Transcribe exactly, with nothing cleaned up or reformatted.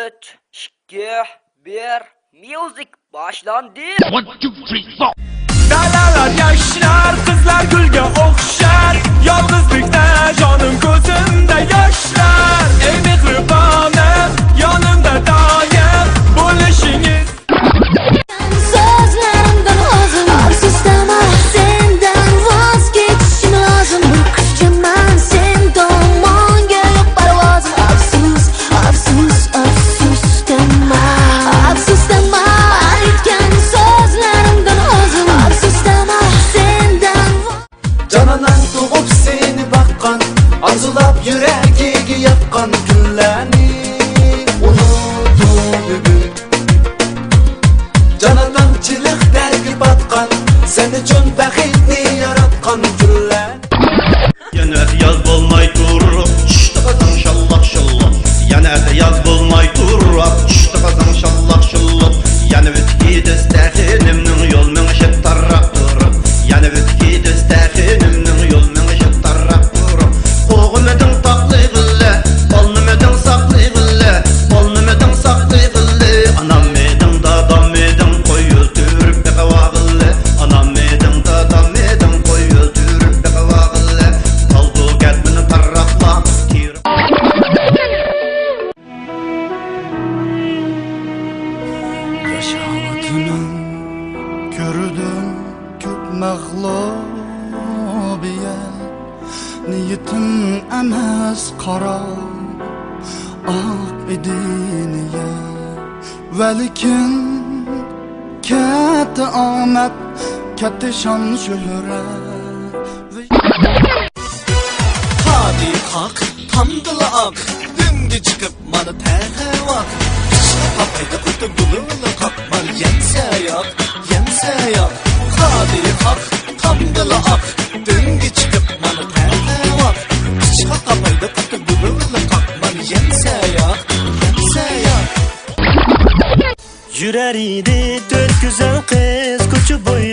ئۈچ، ئىككى، بىر، ميۇزىك باشلاندى. One, two, three, four. Dalalar yaşlar, qızlar gülge o'xshar. Yolg'izlikda jonim ko'zimda yoshlar. Ey mehribonim, yonimda doim bo'lishingiz. Sözlerimden özüm afsustama, senden vazgeçişim lazım. Bu kışçı man sen domon gök parvozum. Afsus, afsus, afsustama. Afsustama, aytgan so'zlarimdan o'zim afsustama, sendan va- Jananan tug'ib seni baqqan, orzulab yuragiga yoqqan kunlarni unutdim bugun. Jananan chiliq darga botqan, sen uchun baxtni yaratgan kunlar. يەنە ئەتىياز بولماي تۇرۇپ، چۈشتى قازاڭ شاللاق شۇللاق. يەنە ئەتىياز بولماي تۇرۇپ، چۈشتى قازاڭ شاللاق شۇللاق. يەنە ئۆتكىدى دەستەخىنىمنىڭ يول مېڭىشى تارراق تۇرۇپ. يەنە ئۆتكىدى دەستەخىنىمنىڭ يول مېڭىشى تارراق تۇرۇپ. قوغۇمىدىڭ تاقلىغىلى، ئالنىمىدىڭ ساقلىغىلى، ئالنىمىدىڭ ساقلىغىلى. ئانام ئىدىڭ، دادام ئىدىڭ، قوي ئۆلتۈرۈپ بېقىۋالغىلى. ئانام ئىدىڭ، دادام ئىدىڭ، قوي ئۆلتۈرۈپ بېقىۋالغىلى. قالدۇق كەتمىنى تارراقلاپ، تېرىپ. ياشاۋاتىمەن، كۆردۈم كۆپ مەغلۇبىيەت. نىيىتىم ئەمەس قارا، ئاق ئىدى نىيەت. ۋەلىكىن كەتتى ئامەت، كەتتى شان شۆھرەت. قادى قاق، تامدىلا ئاق، دۈڭگە چىقىپ مانا تەخە ۋاق. قىشقا قاپايدا قۇتى بۇلۇڭلا قاق، مانا يەمسە ياق، يەمسە ياق. قادى قاق، تامدىلا ئاق، دۈڭگە چىقىپ مانا تەخە ۋاق. قىشقا قاپايدا قۇتى بۇلۇڭلا قاق، مانا يەمسە ياق، يەمسە ياق. يۈرەر ئىدى تۆت گۈزەل قىز كوچا بوي